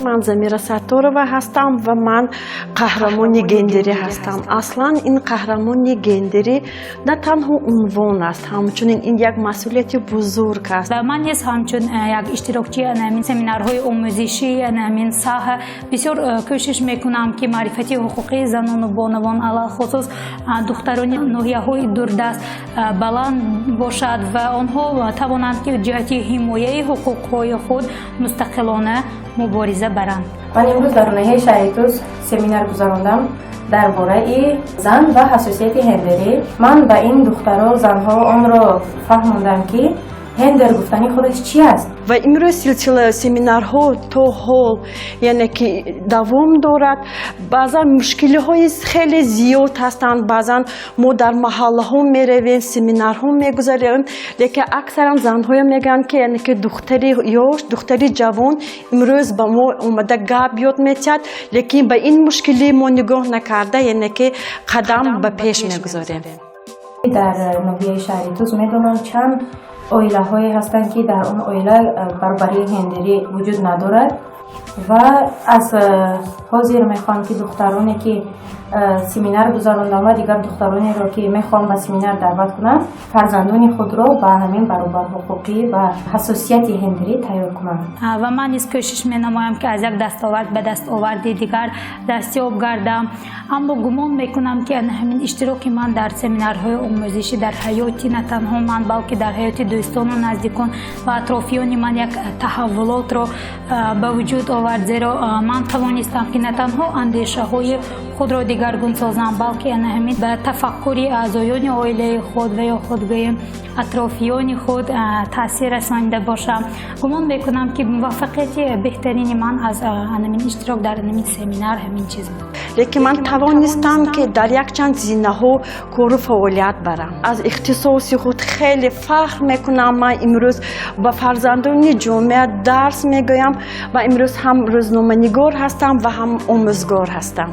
Ман Замира Сатторова ҳастам ва ман қаҳрамони гендерӣ ҳастам. Аслан ин қаҳрамони гендерӣ на танҳо унвон аст, ҳамчунин ин як масъулияти бузург аст. Ва ман низ ҳамчун як иштирокчии ҳамин семинарҳои омӯзишӣ, ҳамин соҳа бисёр кӯшиш мекунам, ки маърифати ҳуқуқии занону бонувон, алалхусус духтарони ноҳияҳои дурдаст баланд бошад ва онҳо тавонанд, ки ҷиҳати ҳимояи ҳуқуқҳои худ мустақилона мубориза баранд. Ман имрӯз дар ноҳияи шаҳри Тус семинар гузарондам дар бораи зан ва ҳассосияти гендерӣ. Ман ба ин духтаро, занҳо онро фаҳмондам, ки гендер гуфтани худаш чи аст. Ва имрӯз силсила семинарҳо то ҳол, яъне ки, давом дорад. Баъзан мушкилиҳои хеле зиёд ҳастанд. Баъзан мо дар маҳаллаҳо меравем, семинарҳо мегузарем, лекин аксаран занҳое мегӯянд, ки, яъне ки, духтари ёш, духтари ҷавон имрӯз ба мо омада гап ёд метиҳад, лекин ба ин мушкилӣ мо нигоҳ накарда, яъне ки, қадам ба пеш мегузорем. Дар ноҳияи шаҳри Тус медонам, чанд оилаҳое ҳастанд, ки дар он оила баробарии гендерӣ вуҷуд надорад, ва аз ҳозир мехоҳам, ки духтароне, ки семинар гузарондам, ва дигар духтаронеро, ки мехоҳам ба семинар даъват кунам, фарзандони худро ба ҳамин баробарҳуқуқӣ ва ҳассосияти гендерӣ тайёр кунанд. Ва ман низ кӯшиш менамоям, ки аз як дастовард ба дастоварди дигар дастёб гардам. Аммо гумон мекунам, ки ҳамин иштироки ман дар семинарҳои омӯзишӣ дар ҳаёти на танҳо ман, балки дар ҳаёти дӯстону наздикон ва атрофиёни ман як таҳаввулотро ба вуҷуд овард, зеро ман тавонистам, ки на танҳо андешаҳои худро дигаргун созам, балки ана ҳамин ба тафаккури аъзоёни оилаи худ ва ё худ гӯем, атрофиёни худ таъсир расонида бошам. Гумон мекунам, ки муваффақияти беҳтарини ман аз ҳамин иштирок дар ҳамин семинар ҳамин чиз буд. Лекин ман тавонистам, ки дар якчанд зинаҳо кору фаъолият барам. Аз ихтисоси худ хеле фахр мекунам. Ман имрӯз ба фарзандони ҷомеа дарс мегӯям ва имрӯз ҳам рӯзноманигор ҳастам ва ҳам омӯзгор ҳастам.